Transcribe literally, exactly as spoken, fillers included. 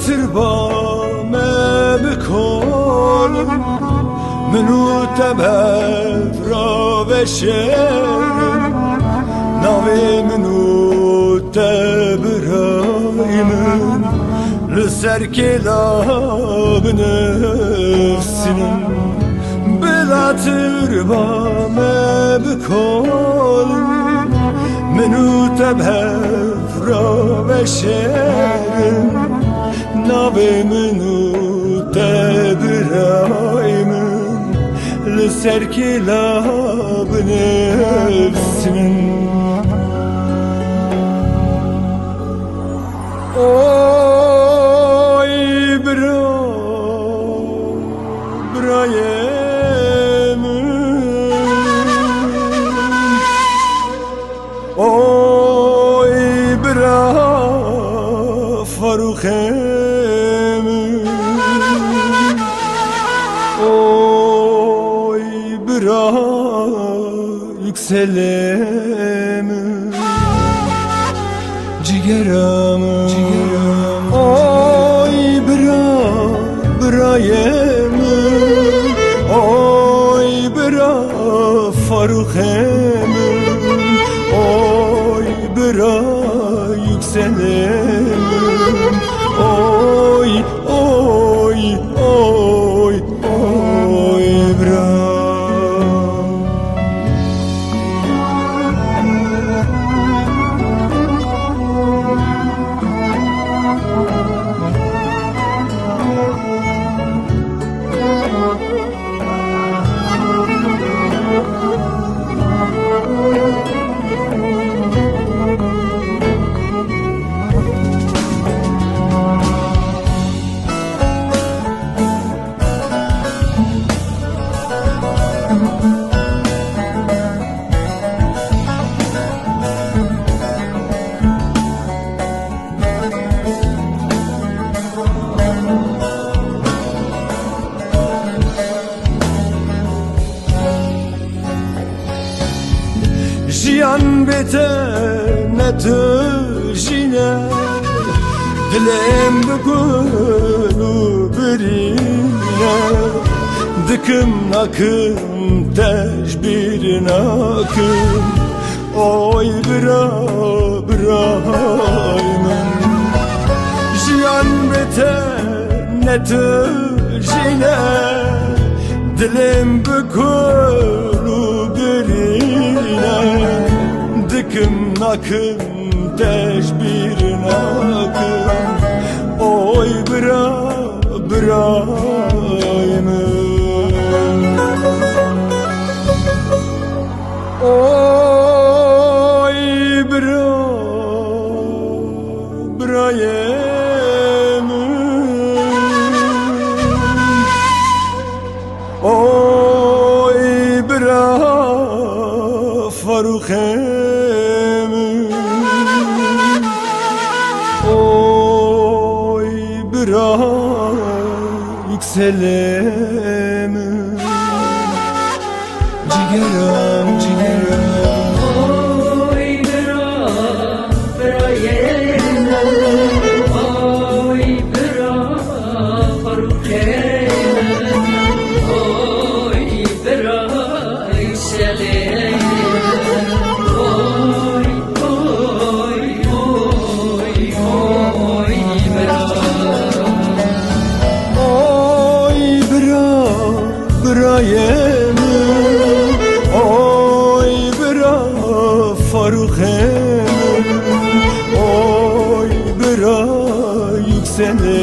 Tirba me bi kol, min û te bi hev raveşerin. Navê min û te birayê min, li ser kêla binivîsînin. Bila tirba me bi kol, min û te bi hev raveşerin. Navê min û te birayê min, li ser kêla binivîsînin. Oy bira, birayê min. Oy bira, Farûxê min. Oy bira, Yükselê min. Cigera min. Oy bira, birayê min. Oy bira, Farûxê min. Oy bira, Yükselê min. Oy, oy, oy, oy bira. Jiyan bê te ne tu jî ne, dilê min bi gul û birî ne. Dikim nakim te ji bîr nakim. Oy bira, birayê min. Jiyan bê te ne tu jî ne, dilê min bi gul û birî ne. Dikim nakim te ji bîr nakim. Oy bira, birayê min. Oy bira, birayê min. Oy bira, Farûxê min. Oy bira, Yükselê min. Cigerim, cigerim. Oy bira, birayê min. Oy bira, Farûqê min. Oy bira, Yükselê min. Oy, oy, oy, oy bira. Oy bira, birayê min. Oy bira, Farûqê min. Oy bira, Yükselê